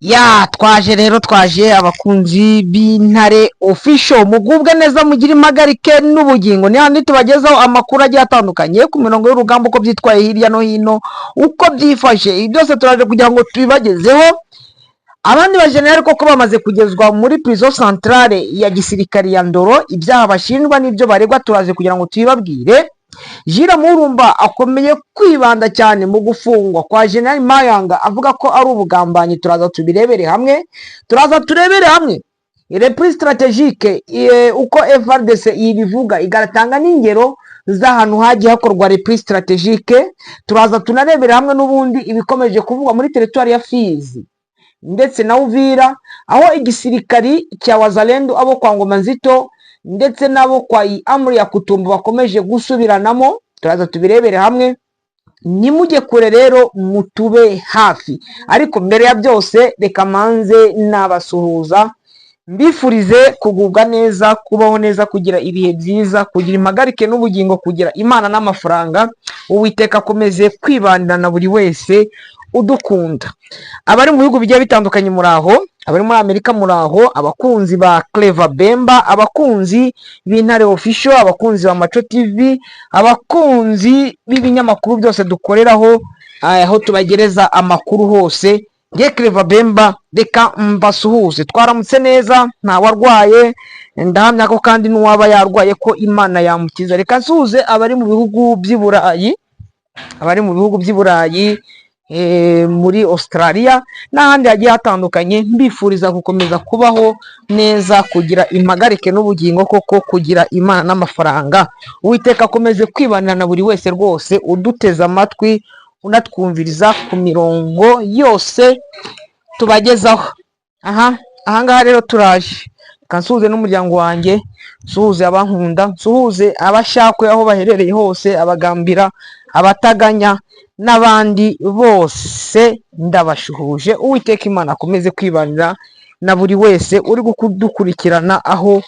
Ya, twaje rero, twaje abakunzi b'Intare Official, mugubwe neza, mugire impagarike n'ubugingo. Ni handi tubagezaho amakuru agiye atandukanye ku mirongo y'urugamba, uko byitwaye hirya no hino, uko byifashe. Ibi byose turaje kugira ngo tubibagezeho. Abandi bajenerali koko bamaze kugezwa muri prison centrale ya gisirikari ya Ndoro. Ibyaha bashinjwa n'ibyo baregwa turaje kugira ngo tubibabwire. Jules Murumba akomeye kwibanda cyane mu gufungwa kwa General Mayanga, avuga ko ari ubugambanyi. Turaza tubirebere hamwe, turaza turebere hamwe repli stratégique, uko FARDC ibivuga, igatanga n'ingero z'ahantu hagiye hakorwa repli stratégique. Turaza tunarebere hamwe n'ubundi ibikomeje kuvugwa muri teritwari ya Fizi ndetse na Uvira, aho igisirikari cya Wazalendo, abo kwa Ngoma Nzito ndetse n'abo kwa Amri ya Kutumba bakomeje gusubiranamo. Turaza tubirebere hamwe. Nimujye kure rero, mutube hafi. Ariko mbere ya byose, reka manze nabasuhuza, mbifurize kugubwa neza, kubaho neza, kugira ibihe byiza, kugira impagarike n'ubugingo, kugira Imana n'amafaranga. Uwiteka akomeze kwibanira na buri wese udukunda. Abari mu bihugu bigiye bitandukanye, muri aho, abari muri Amerika, muri aho, abakunzi ba Clever Bemba, abakunzi b'Intare Official, abakunzi ba Maco TV, abakunzi b'ibinyamakuru byose dukoreraho, aho tubagereza amakuru hose, nge Clever Bemba reka mbasuhuze. Twaramutse neza, ntawarwaye, ndahamya ko kandi n'uwaba yarwaye ko Imana yamukiza. Reka nsuhuze abari mu bihugu by'i Burayi, abari mu bihugu by'i Burayi, muri Australia n'ahandi hagiye hatandukanye, mbifuriza gukomeza kubaho neza, kugira impagarike n'ubugingo koko, kugira Imana n'amafaranga. Uwiteka akomeze kwibanira na buri wese rwose uduteze amatwi, unatwumviriza ku mirongo yose tubagezaho. Aha ahangaha rero turaje. Reka nsuhuze n'umuryango wanjye, nsuhuze abankunda, nsuhuze abashakwe aho baherereye hose, abagambira, abataganya n'abandi bose, ndabashuhuje. Uwiteka Imana akomeze kwibanira na buri wese uri kudukurikirana aho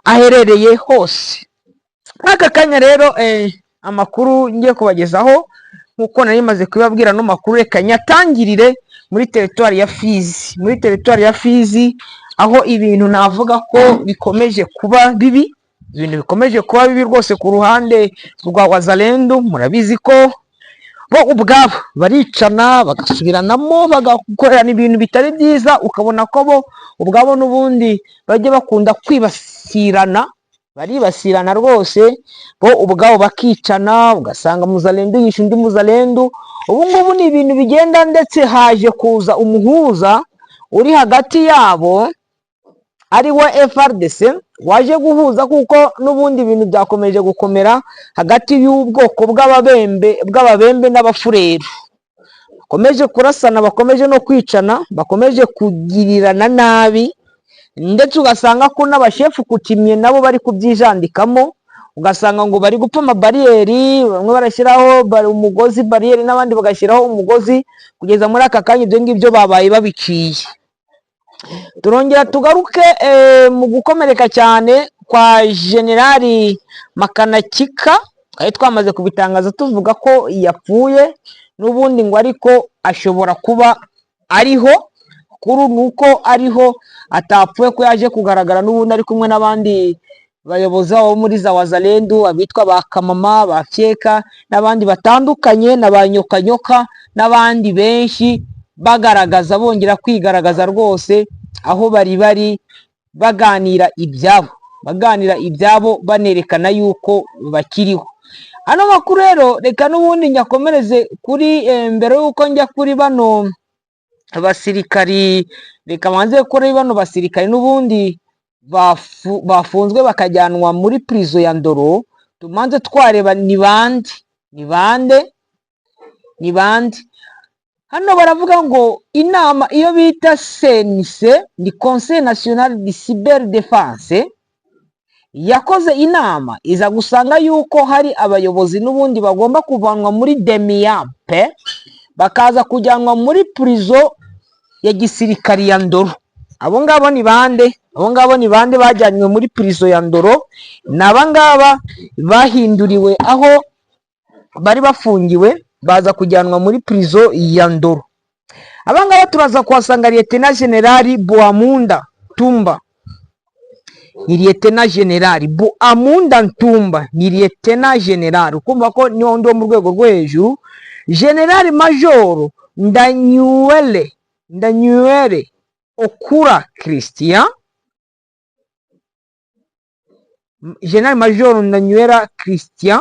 aherereye hose. Aka kanya rero, amakuru ngiye kubagezaho, nk'uko nari maze kubibabwira, ano makuru reka nyatangirire muri teritwari ya Fizi. Muri teritwari ya Fizi, aho ibintu navuga ko bikomeje kuba bibi, ibintu bikomeje kuba bibi rwose ku ruhande rwa Wazalendo. Murabizi ko bo ubwabo baricana, bagasubiranamo, bagakorerana ibintu bitari byiza, ukabona ko bo ubwabo n'ubundi bajya bakunda kwibasirana, baribasirana rwose, bo ubwabo bakicana, ugasanga muzalendu yishe undi muzalendu. Ubu ngubu ni ibintu bigenda, ndetse haje kuza umuhuza uri hagati yabo, ari we FARDC, waje guhuza, kuko n'ubundi ibintu byakomeje gukomera hagati y'ubwoko bw'ababembe n'abafurero. Bakomeje kurasana, bakomeje no kwicana, bakomeje kugirirana nabi, ndetse ugasanga ko n'abashefu kutimye nabo bari kubyijandikamo, ugasanga ngo bari gupfa amabariyeri, bamwe barashyiraho umugozi bariyeri, n'abandi bagashyiraho umugozi. Kugeza muri aka kanya ibyo ngibyo babaye babiciye. Turongera tugaruke mu gukomereka cyane kwa Generali Makanakika. Twari twamaze kubitangaza tuvuga ko yapfuye n'ubundi ngo, ariko ashobora kuba ariho. Kuri ni uko ariho, atapfuye, ko yaje kugaragara n'ubundi ari kumwe n'abandi bayobozi babo muri za Wazalendu, abitwa ba Kamama, ba Fyeka n'abandi batandukanye, na ba Nyokanyoka n'abandi benshi, bagaragaza, bongera kwigaragaza rwose aho bari bari baganira ibyabo, baganira ibyabo, banerekana yuko bakiriho. Ano makuru rero reka n'ubundi nyakomereze kuri mbere y'uko njya kuri bano basirikari, reka banze kuri bano basirikari n'ubundi bafunzwe bakajyanwa muri prison ya Ndoro. Tumanze twareba ni bande, ni bande, ni bande. Hano baravuga ngo inama iyo bita CNC, ni Conseil National de Cyber Défense, yakoze inama iza gusanga yuko hari abayobozi n'ubundi bagomba kuvanwa muri DEMIAP bakaza kujyanwa muri prison ya gisirikari ya Ndoro. Abo ngabo ni bande? Abo ngabo ni bande bajyanywe muri prison ya Ndoro? Ni abangaba bahinduriwe aho bari bafungiwe, baza kujyanwa muri prison ya Ndoro. Abangaba turaza kuhasanga Lieutenant Général Buamunda Tumba, ni Lieutenant Général Buamunda Ntumba, ni Lieutenant Général, ukumva ko ni wundi wo mu rwego rwo hejuru. Général Major Ndanyuwele Okura Christian, Général Major Ndanyuwela Christian,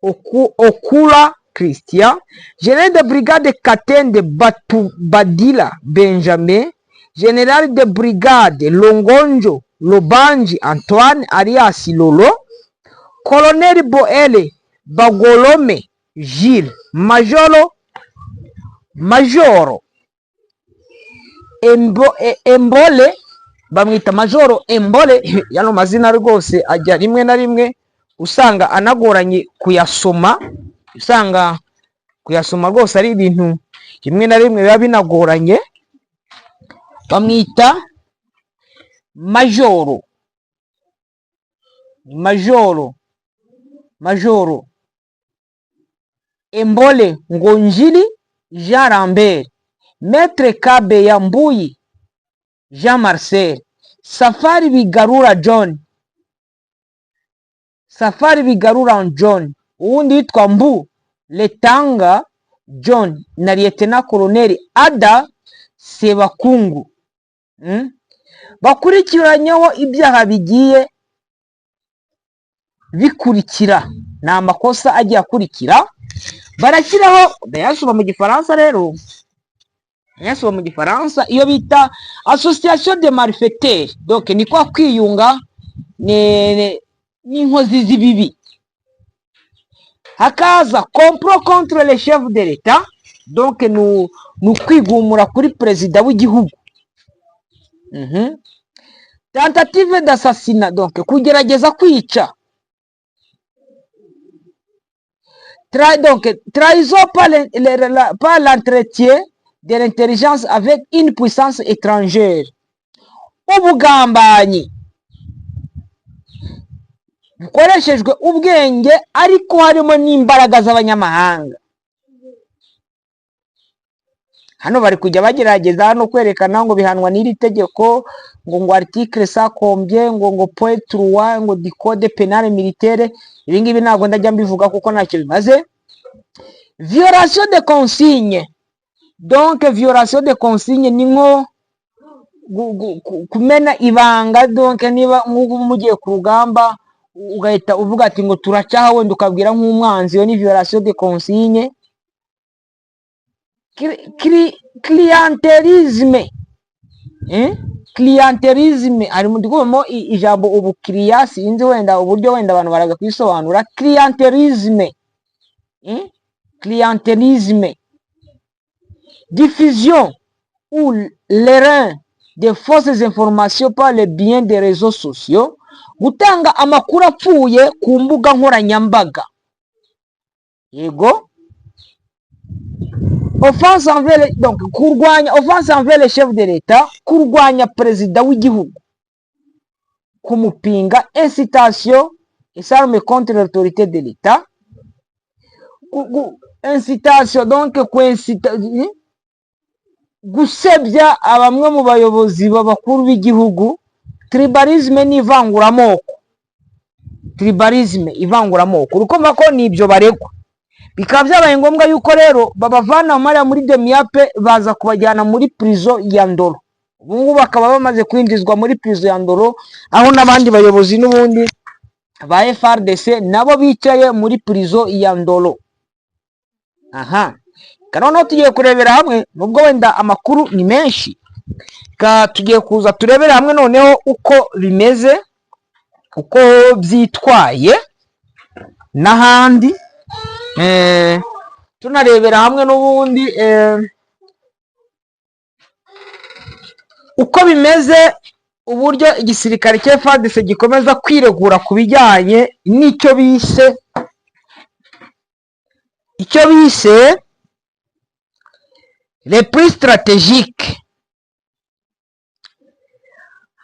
Okura Christian, Général de Brigade Katende Batu Badila Benjamin, Général de Brigade Longonjo Lobanji Antoine alias Lolo, Colonel Boele Bagolome Gilles, Majoro Embole, bamwita Majoro Embole. Yano mazina rwose ajya rimwe na rimwe usanga anagoranye kuyasoma, usanga kuyasoma rwose ari ibintu rimwe na rimwe biba binagoranye. Bamwita Majoro, Majoro Embole Ngonjili Jean Lambert, Maître Kabeya Mbuyi Jean Marcel, Safari Bigarura John, Safari Bigarura John, uwundi witwa Mbu Letanga John na Lieutenant Colonel Ada Sebakungu. Bakurikiranyeho ibyaha bigiye bikurikira, ni amakosa agiye akurikira. Barashyiraho, ndayasoma mu Gifaransa rero, ndayasoma mu Gifaransa, iyo bita association de malfaiteurs, donc ni kwa kwiyunga n'inkozi z'ibibi. Hakaza complot contre le chef de l'État, donc ni ukwigumura kuri perezida w'igihugu. Tentative d'assassinat, donc kugerageza kwica. Donc trahison par l'entretien de l'intelligence avec une puissance étrangère, ubugambanyi bukoreshejwe ubwenge ariko harimo n'imbaraga z'abanyamahanga. Hano bari kujya bagerageza hano kwerekana ngo bihanwa n'iri tegeko, ngo article sakombye, ngo point trois, ngo du code pénal militaire. Ibi ngibi ntabwo ndajya mbivuga kuko ntacyo bimaze. Violation de consigne, donc violation de consigne ni nko kumena ibanga. Donc niba nk'ubu mugiye ku rugamba, ugahita uvuga ati ngo turacaha, wenda ukabwira nk'umwanzi, iyo ni violation de consigne. Clientélisme, Clientélisme hari ndikubamo ijambo ubukiriya, sinzi wenda uburyo wenda abantu baraza kuyisobanura. Clientélisme, Clientélisme, diffusion ou l'erreur de fausses informations par le biais des réseaux sociaux, gutanga amakuru apfuye ku mbuga nkoranyambaga. Yego, offense envers, donc kurwanya, offense envers le chef de l'État, kurwanya perezida w'igihugu, kumupinga, incitation et s'arme contre l'autorité de l'État, incitation, donc kwincita, gusebya bamwe mu bayobozi b'abakuru b'igihugu. Tribalisme n'ivanguramoko, tribalisme, ivanguramoko. Urukumva ko ni ibyo baregwa, bikaba byabaye ngombwa yuko rero babavana mariya muri Demiap, baza kubajyana muri prison ya Ndolo. Ubu ngubu bakaba bamaze kwinjizwa muri prison ya Ndolo, aho n'abandi bayobozi n'ubundi ba FARDC nabo bicaye muri prison ya Ndolo. Aha noneho tugiye kurebera hamwe, nubwo wenda amakuru ni menshi, tugiye kuza turebere hamwe noneho uko bimeze, uko byitwaye n'ahandi, tunarebera hamwe n'ubundi uko bimeze, uburyo igisirikare cya FARDC gikomeza kwiregura ku bijyanye n'icyo bise, icyo bise repli stratégique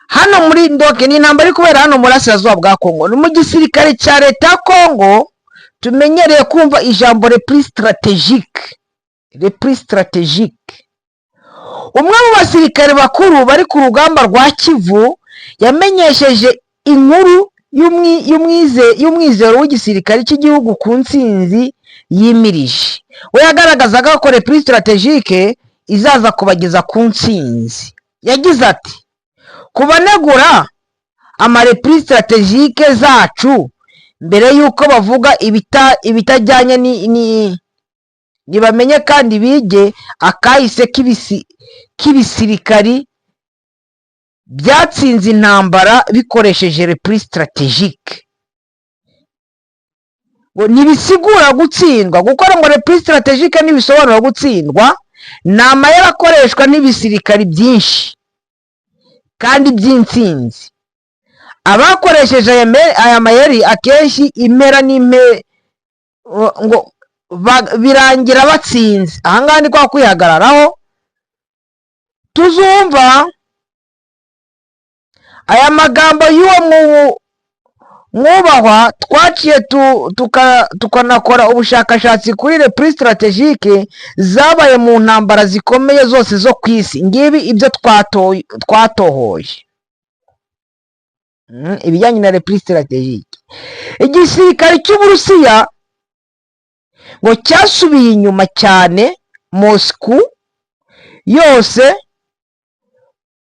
hano muri ndoke. Ni intambara iri kubera hano mu burasirazuba bwa Kongo. Ni mu gisirikare cya leta ya Kongo tumenyereye kumva ijambo repli stratégique. Repli stratégique. Umwe mu basirikare bakuru bari ku rugamba rwa Kivu yamenyesheje inkuru y'umwizero w'igisirikare cy'igihugu ku ntsinzi yimirije. We yagaragazaga ko repli stratégique izaza kubageza ku ntsinzi. Yagize ati: "Ku banegura amareplis stratégiques zacu, mbere y'uko bavuga ibitajyanye ntibamenye kandi bige akahise k'ibisirikari byatsinze intambara bikoresheje repli stratégique." Ngo ntibisigura gutsindwa. Gukora ngo repli stratégique ntibisobanura gutsindwa, ni amayeri akoreshwa n'ibisirikari byinshi kandi by'intsinzi. Abakoresheje aya mayeri akenshi impera n'impe ngo birangira batsinze. Ahangaha ni kwa kwihagararaho. Tuzumva aya magambo y'uwo mwubahwa. Twaciye tukanakora ubushakashatsi kuri repli stratégique zabaye mu ntambara zikomeye zose zo ku isi. Ngibi ibyo twatohoye. Ibijyanye na repli stratégique, igisirikare cy'Uburusiya ngo cyasubiye inyuma cyane, Moscou yose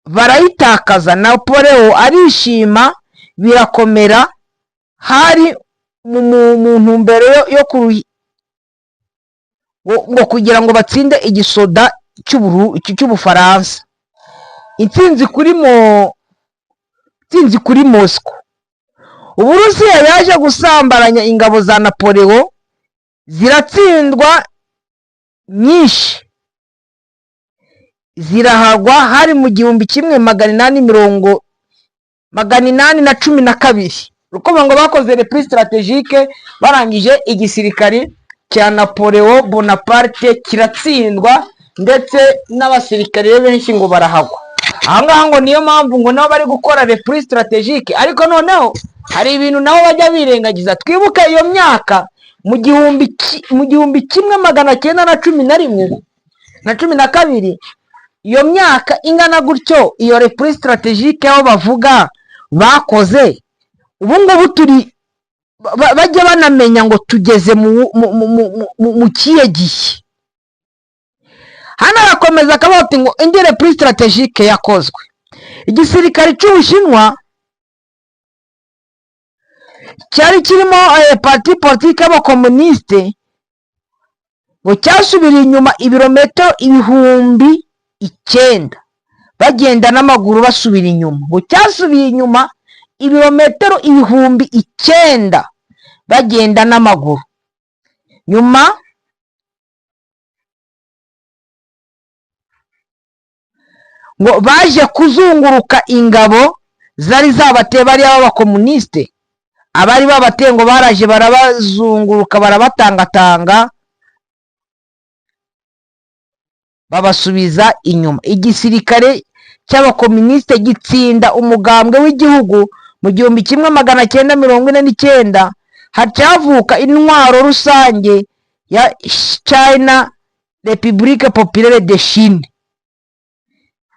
barayitakaza. Napoleon arishima birakomera. Hari mu ntumbero yo ngo kugira ngo batsinde igisoda cy'Ubufaransa. Intsinzi kuri Moscou. Uburusiya yaje gusambaranya ingabo za Napoleon, ziratsindwa, nyinshi zirahagwa. Hari mu 1812. Urukuvuga ngo bakoze repli stratégique, barangije igisirikari cya Napoleon Bonaparte kiratsindwa, ndetse n'abasirikare be benshi ngo barahagwa. Ahangaha ngo niyo mpamvu ngo nabo bari gukora repli stratégique. Ariko noneho hari ibintu nabo bajya birengagiza. Twibuke iyo myaka mu 1911 na 12, iyo myaka ingana gutyo, iyo repli stratégique aho bavuga bakoze, ubu ngubu turi bajya banamenya ngo tugeze mu kihe gihe. Hano arakomeza akavuga ati ngo indi repli stratégique yakozwe, igisirikare cy'Ubushinwa cyari kirimo parti politique y'abakomunisite ngo cyasubiriye inyuma ibirometero 9000 bagenda n'amaguru basubira inyuma. Ngo cyasubiye inyuma ibirometero 9000 bagenda n'amaguru. Nyuma ngo baje kuzunguruka ingabo zari zabateye, bariya b'abakomunisite abari babateye, ngo baraje barabazunguruka, barabatangatanga, babasubiza inyuma. Igisirikare cy'abakomunisite gitsinda umugambwe w'igihugu mu 1949, hacavuka intwaro rusange ya China, République Populaire de Chine,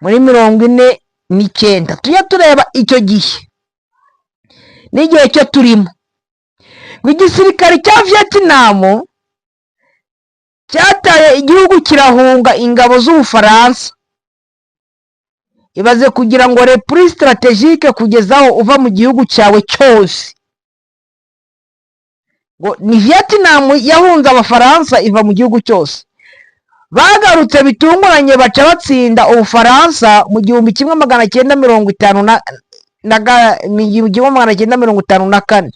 muri 49. Tujya tureba icyo gihe n'igihe cyo turimo. Ngo igisirikare cya Vietnam cyataye igihugu kirahunga ingabo z'Ubufaransa. Ibaze kugira ngo repli stratégique kugeza aho uva mu gihugu cyawe cyose. Ngo ni Vietnam yahunze Abafaransa iva mu gihugu cyose. Bagarutse bitunguranye, baca batsinda Ubufaransa mu 1950 na 1954.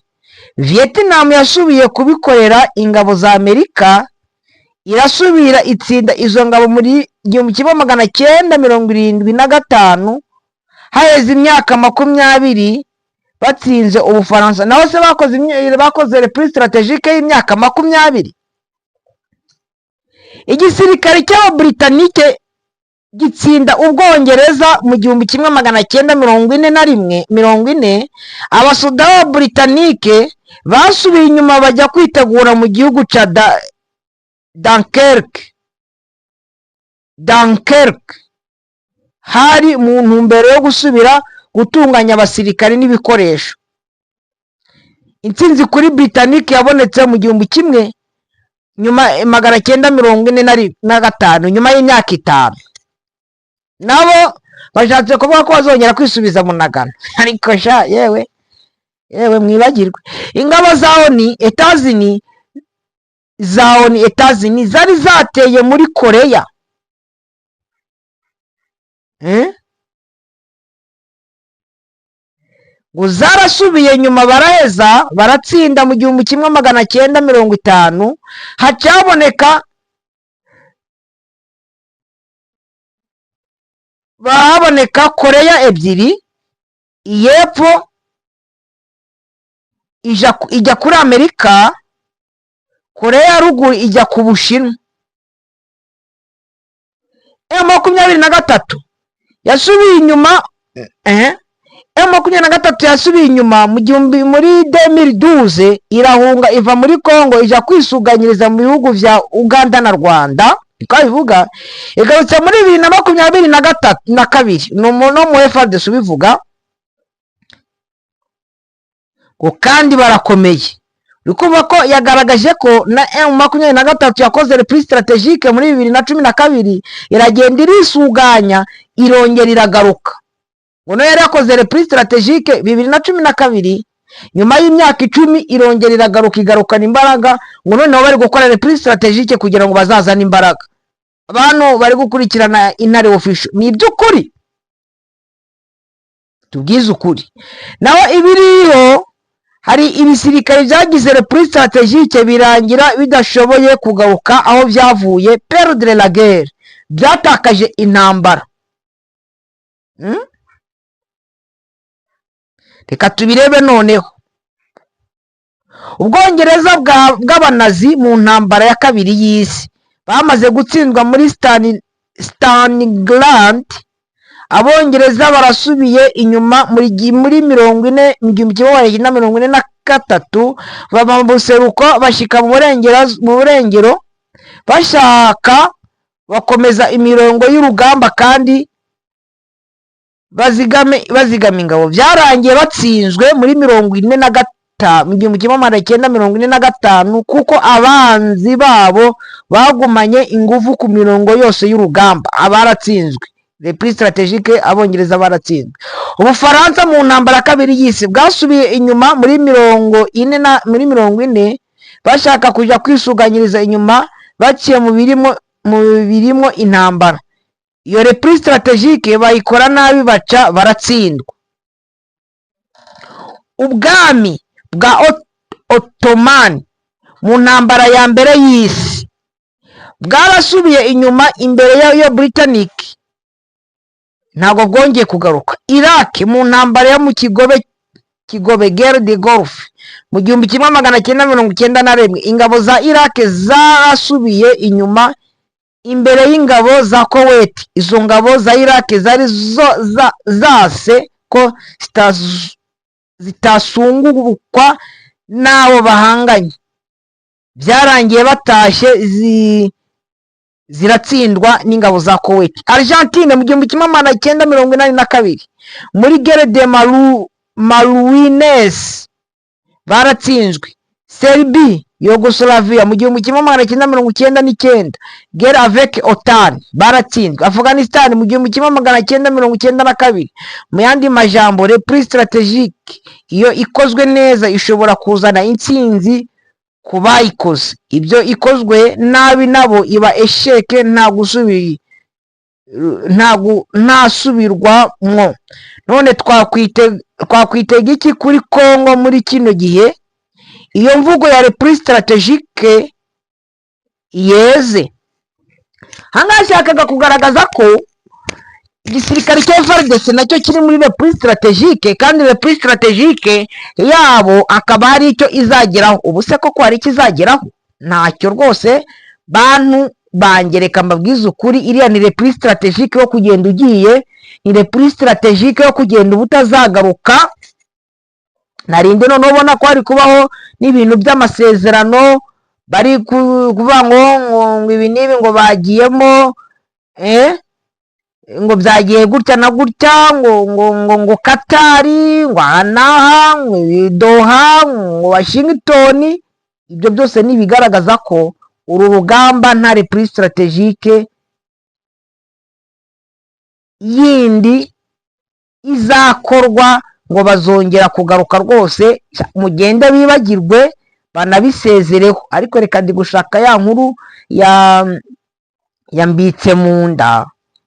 Vietnam yasubiye kubikorera ingabo za Amerika, irasubira itsinda izo ngabo muri 1975, haheze imyaka 20 batsinze Ubufaransa. Naho se bakoze repli stratégique y'imyaka 20. Igisirikare cy'Ababuritanike gitsinda Ubwongereza mu 1941, 40. Abasoda b'Ababuritanike basubiye inyuma bajya kwitegura mu gihugu cya Dunkerque. Dunkerque, hari mu ntumbero yo gusubira gutunganya abasirikare n'ibikoresho. Intsinzi kuri Britannique yabonetse mu gihumbi kimwe nyuma 945, nyuma y'imyaka 5. Nabo bashatse kuvuga ko bazongera kwisubiza Bunagana, ariko sha, yewe yewe, mwibagirwe. Ingabo za ONU, Etazini, za ONU, Etazini zari zateye muri Koreya. Eh? Ngo zarasubiye nyuma, baraheza baratsinda mu 1950, hacaboneka bahaboneka Koreya ebyiri, iy'epfo ijya kuri Amerika, Koreya ya ruguru ijya ku Bushinwa. M23 yasubiye inyuma, M23 yasubiye inyuma mu gihumbi muri 2012, irahunga iva muri Congo, ijya kwisuganyiriza mu bihugu vya Uganda na Rwanda, niko bivuga. Igarutse muri 2023 na kabiri, ni umuntu wo mu FARDC ubivuga ngo kandi barakomeye. Uri kumva ko yagaragaje ko na M23 yakoze repli stratégique muri 2012, iragenda irisuganya, irongera iragaruka. Ngo nayo yari yakoze repli stratégique 2012, nyuma y'imyaka 10 irongera iragaruka, igarukana imbaraga. Ngo noneho bari gukora repli stratégique kugira ngo bazazane imbaraga. Abantu bari gukurikirana Intare Official, ni iby'ukuri, tubwize ukuri. Naho ibiriho, hari ibisirikare byagize repli stratégique birangira bidashoboye kugaruka aho byavuye, perdre la guerre, byatakaje intambara. Reka tubirebe noneho. Ubwongereza bw'Abanazi mu ntambara ya kabiri y'isi bamaze gutsindwa muri Stalingrad, Abongereza barasubiye inyuma muri 40, mu 1943, bava mu buseruko bashika mu burengero, bashaka bakomeza imirongo y'urugamba kandi bazigama ingabo. Byarangiye batsinzwe muri 45, mu 1945, kuko abanzi babo bagumanye ingufu ku mirongo yose y'urugamba. Abaratsinzwe, repli stratégique, Abongereza baratsinzwe. Ubufaransa mu ntambara ya kabiri y'isi bwasubiye inyuma muri 40 na muri 40, bashaka kujya kwisuganyiriza inyuma baciye mu birimo intambara. Iyo repli stratégique bayikora nabi, baca baratsindwa. Ubwami bwa Ottoman mu ntambara ya mbere y'isi bwarasubiye inyuma imbere ya Britannic, ntabwo bwongeye kugaruka. Iraq mu ntambara yo mu Kigobe, guerre de Golfe, mu 1991, ingabo za Iraq zarasubiye inyuma imbere y'ingabo za Kuwait. Izo ngabo za Iraq zari zo zase ko zitasungukwa n'abo bahanganye. Byarangiye batashye, ziratsindwa n'ingabo za Kuwait. Argentine mu 1982 muri guerre de Malouines baratsinzwe. Serbie, Yugoslavia mu 1999, guerre avec OTAN, baratsinzwe. Afghanistan mu 1992. Mu yandi majambo, repli stratégique iyo ikozwe neza ishobora kuzana intsinzi ku bayikoze, ibyo ikozwe nabi nabo iba échec, ntasubirwamwo. None twakwitega iki kuri Congo muri kino gihe iyo mvugo ya repli stratégique yeze? Ahangaha yashakaga kugaragaza ko igisirikare cya FARDC nacyo kiri muri repli stratégique, kandi repli stratégique yabo akaba hari icyo izageraho. Ubu se koko hari icyo izageraho? Ntacyo rwose. Bantu bangereka mbabwize ukuri, iriya ni repli stratégique yo kugenda ugiye, ni repli stratégique yo kugenda uba utazagaruka. Narinde noneho ubona ko hari kubaho n'ibintu by'amasezerano, bari kuvuga ngo ibi n'ibi, ngo bagiyemo. Ngo byagiye gutya na gutya, ngo Katari, ngo aha n'aha, ngo Doha, ngo Washington. Ibyo byose ni ibigaragaza ko uru rugamba nta repli stratégique yindi izakorwa, ngo bazongera kugaruka rwose. Mugende bibagirwe banabisezereho. Ariko reka ndi gushaka ya nkuru ya yambitse mu nda,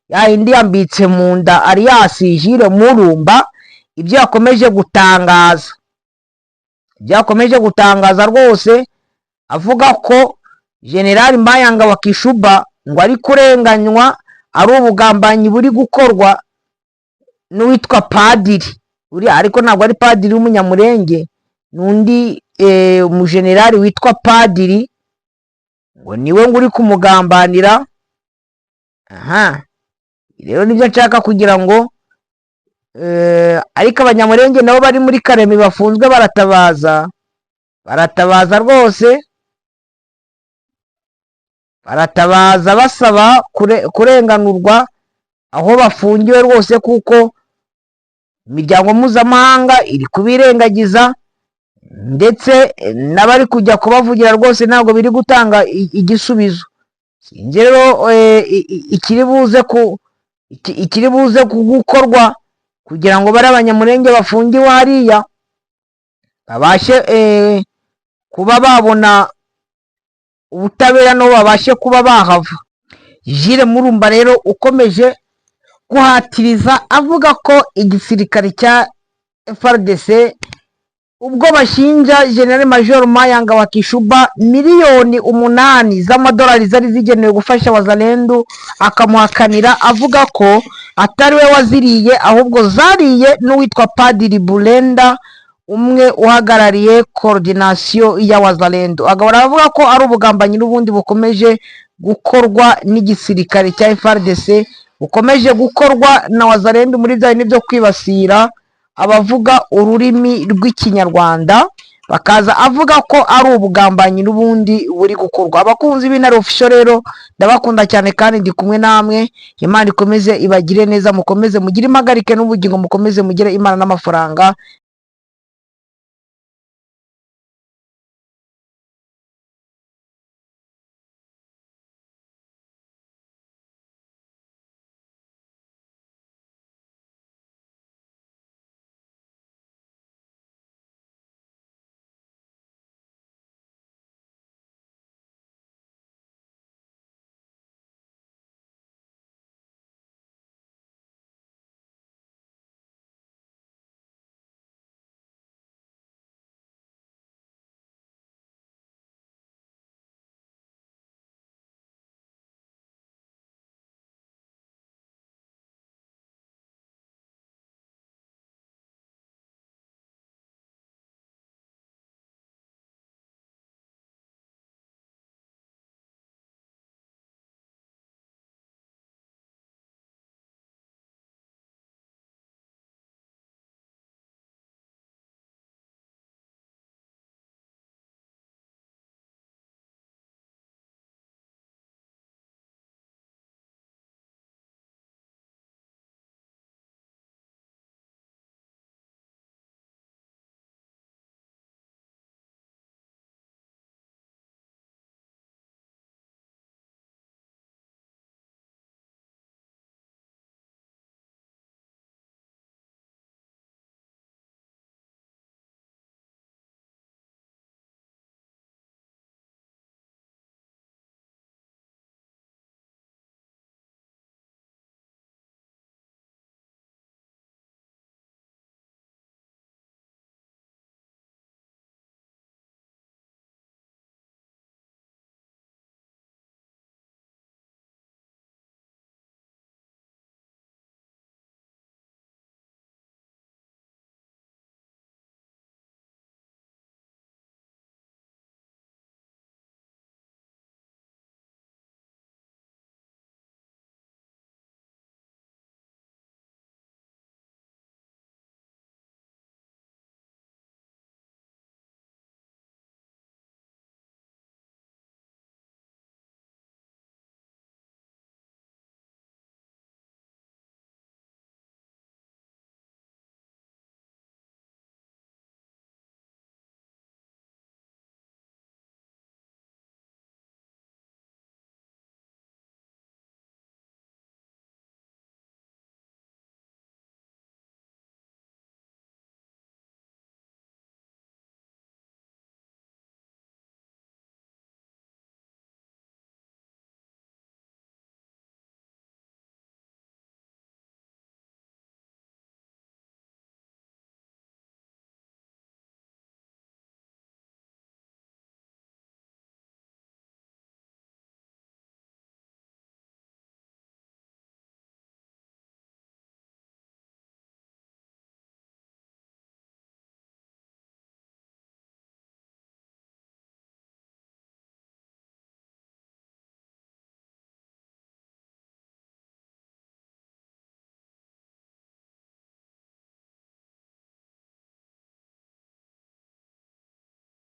ya yindi yambitse mu nda, alias Jules Murumba, ibyo yakomeje gutangaza, ibyo yakomeje gutangaza rwose, avuga ko General Mayanga wa Kishuba ngo ari kurenganywa, ari ubugambanyi buri gukorwa n'uwitwa Padiri uriya, ariko ntabwo ari padiri w'Umunyamurenge, n'undi umujenerali witwa Padiri, ngo niwe ngo uri kumugambanira. Aha rero nibyo nshaka kugira ngo ariko Abanyamurenge nabo bari muri Karemi bafunzwe baratabaza, baratabaza rwose, baratabaza basaba kurenganurwa aho bafungiwe rwose, kuko imiryango mpuzamahanga iri kubirengagiza, ndetse n'abari kujya kubavugira rwose ntabwo biri gutanga igisubizo. Sinzi rero ikiri buze gukorwa kugira ngo bari Abanyamurenge bafungiwe hariya babashe kuba babona ubutabera, nabo babashe kuba bahava. Jules Murumba rero ukomeje guhatiriza avuga ko igisirikare cya FARDC, ubwo bashinja General Major Mayanga wa Kishuba miliyoni 8 z'amadolari zari zigenewe gufasha Wazalendu, akamuhakanira avuga ko atari we waziriye, ahubwo zariye n'uwitwa Padiri Burenda, umwe uhagarariye coordination ya Wazalendu. Agahora avuga ko ari ubugambanyi n'ubundi bukomeje gukorwa n'igisirikare cya FARDC, bukomeje gukorwa na Wazalendu muri bya bindi byo kwibasira abavuga ururimi rw'Ikinyarwanda, bakaza avuga ko ari ubugambanyi n'ubundi buri gukorwa. Abakunzi b'Intare Official rero, ndabakunda cyane kandi ndi kumwe namwe. Imana ikomeze ibagire neza, mukomeze mugire impagarike n'ubugingo, mukomeze mugire Imana n'amafaranga.